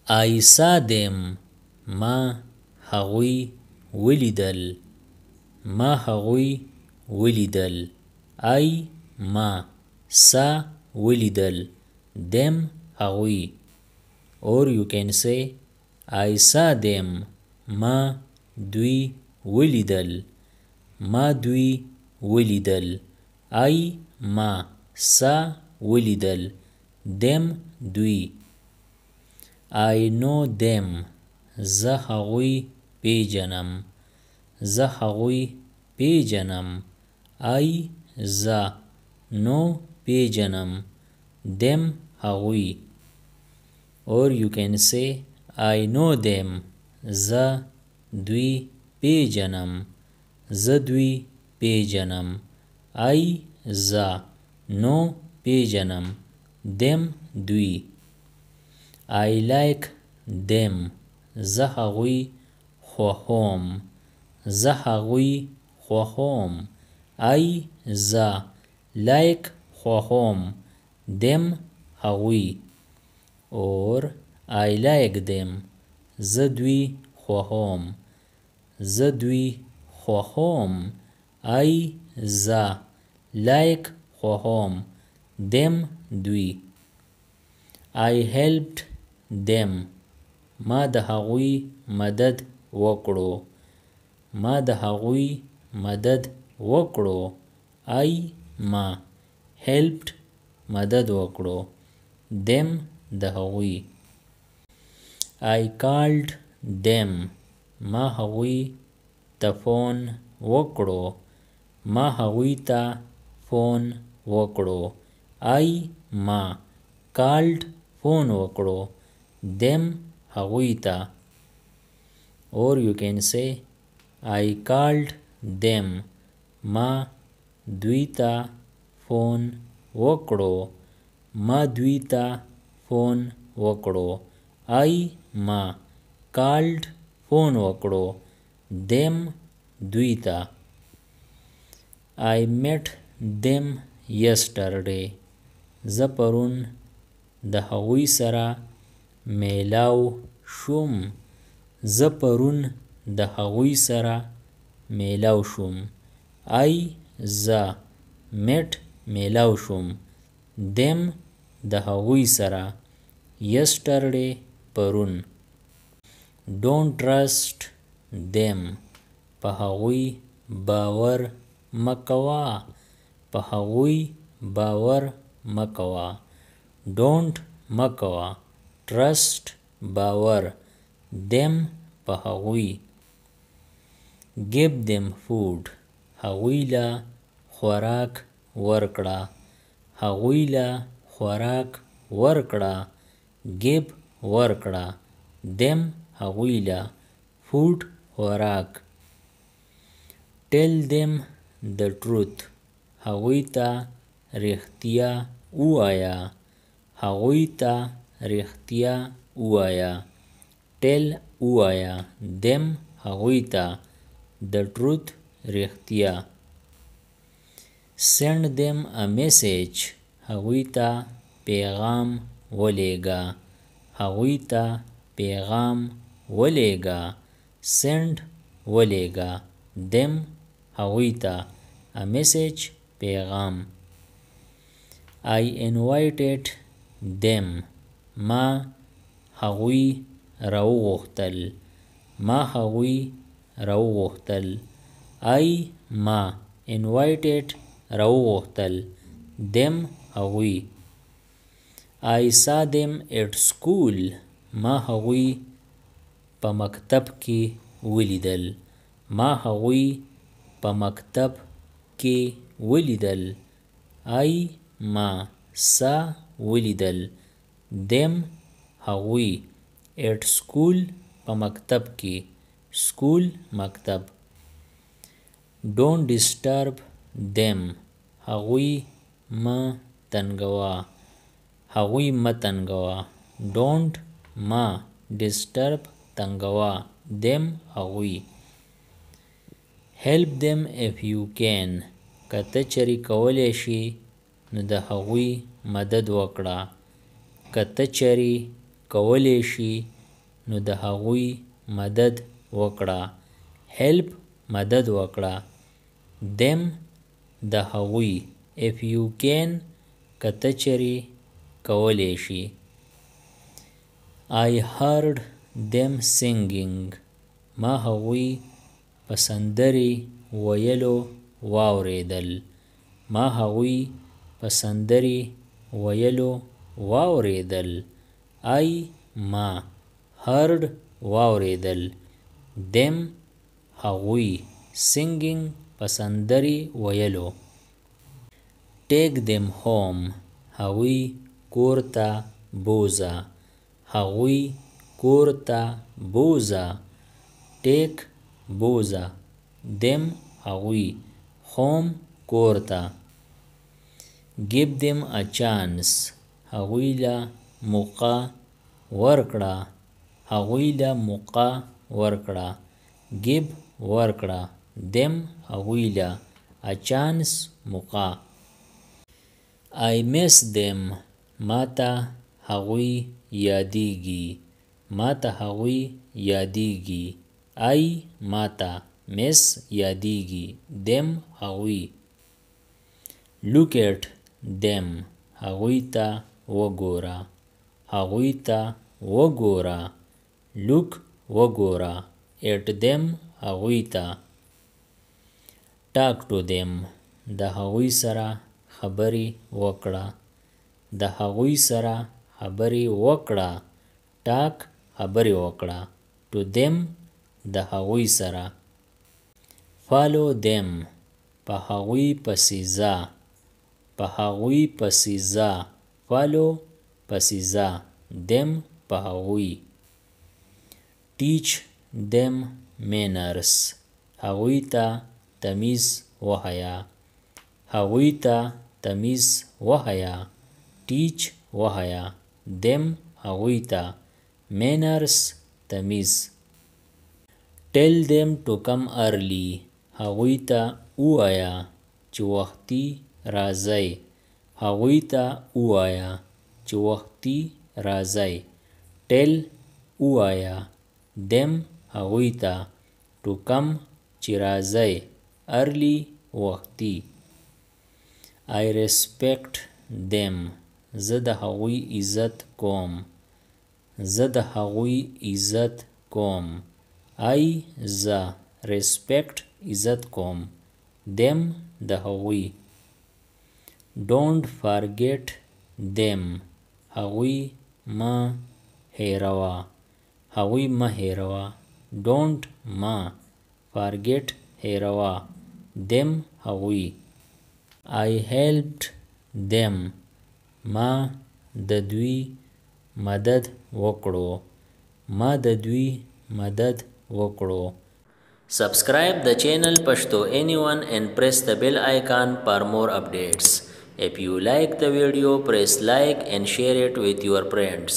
I saw them. ما هغوی ولیدل. ما هغوی ولیدل. I ما، saw ولیدل، them هغوی. Or you can say I saw them. ما دوی ولیدل. ما دوی ولیدل. I ما، saw ولیدل، them دوی. I know them. زه هغوی پیژنم. زه هغوی پیژنم. I زه، know پیژنم، them هغوی. Or you can say I know them. زه دوی پیژنم. زه دوی پیژنم. I زه، know پیژنم، them دوی. I like them. زه هغوی خوښوم. زه هغوی خوښوم. I زه، like خوښوم، them هغوی. Or I like them. زه دوی خوښوم. زه دوی خوښوم. I زه، like خوښوم، them دوی. I helped them. ما د هغوی مدد وکړو. ما د هغوی مدد وکړو. I ما، helped مدد وکړو، them د هغوی. I called them. ما هغوی ته فون وکړو. ما هغوی ته فون وکړو. I ما، called فون وکړو، them هغوی ته. Or you can say I called them. ما دوی ته فون وکړو. ما دوی ته فون وکړو. I ما، called فون وکړو، them دوی ته. I met them yesterday. زه پرون د هغوی سره میلاو شوم. زه پرون د هغوی سره میلاو شوم. I زه، met میلاو شوم، them د هغوی سره، yesterday پرون. Don't trust them. په هغوی باور مه کوه. په هغوی باور مه کوه. Don't مه کوه، trust باور، them په هغوی. Give them food. هغوی له خوراک ورکړه. هغوی له خوراک ورکړه. Give ورکړه، them هغوی له، food خوراک. Tell them the truth. هغوی ته رښتیا ووایه. هغوی ته رښتیا ووایه. Tell ووایه، them هغوی ته، the truth رښتیا. Send them a message. هغوی ته پیغام ولېږه. هغوی ته پیغام ولېږه. Send ولېږه، them هغوی ته، a message پیغام. I invited them. ما هغوی راوغوښتل. ما هغوی راوغوښتل. I ما، invited راوغوښتل، them هغوی. I saw them at school. ما هغوی په مکتب کې ولیدل. ما هغوی په مکتب کې ولیدل. I ما، saw ولیدل، them هغوی، at school په مکتب کې. School مکتب. Don't disturb them. هغوی مه تنګوه. هغوی مه تنګوه. Don't مه، disturb تنګوه، them هغوی. Help them if you can. که ته چېرې کولی شې نو د هغوی مدد وکړه. که ته چېرې کولی شې نو د هغوی مدد وکړه. Help مدد وکړه، them د هغوی، if you can که ته چېرې کولی شي. I heard them singing، ما هغوی په سندرې ویلو واورېدل. ما هغوی په سندرې ویلو واورېدل. I ما، heard واورېدل، them هغوی، singing په سندرې ویلو. Take them home، هغوی کور ته بوځه. هغوی کور ته بوځه. Take بوځه، them هغوی، home کور ته. Give them a chance، هغوی له موقع ورکړه. هغوی له موقع ورکړه. Give ورکړه، them هغوی له، a chance موقع. I miss them، ماته هغوی یادېږي. ماته هغوی یادېږي. I ماته، miss یادېږي، them هغوی. Look at them، هغوی ته وګوره. هغوی ته وګوره. Look وګوره، at them هغوی ته. Talk to them، د هغوی سره خبرې وکړه. د هغوی سره خبرې وکړه. Talk خبرې وکړه، to them د هغوی سره. Follow them، په هغوی پسې ځه. په هغوی پسې ځه. Follow پسې ځه، them په هغوی. Teach them manners، هغوی ته تمیز وښیه. هغوی ته تمیز وښیه. Teach وښیه، them هغوی ته، manners تمیز. Tell them to come early، هغوی ته ووایه چې وختي راځئ. هغوی ته ووایه چې وختي راځئ. Tell ووایه، them هغوی ته، to come چې راځئ، early وختي. I respect them، زه د هغوی عزت کوم. زه د هغوی عزت کوم. I زه، respect عزت کوم، them د هغوی. Don't forget them، هغوی مه هېروه. هغوی مه هېروه. Don't مه، forget هېروه، them هغوی. I helped them، ما د دوی مدد وکړو. ما د دوی مدد وکړو. Subscribe the channel Pashto Anyone and press the bell icon for more updates. If you like the video, press like and share it with your friends.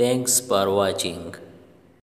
Thanks for watching.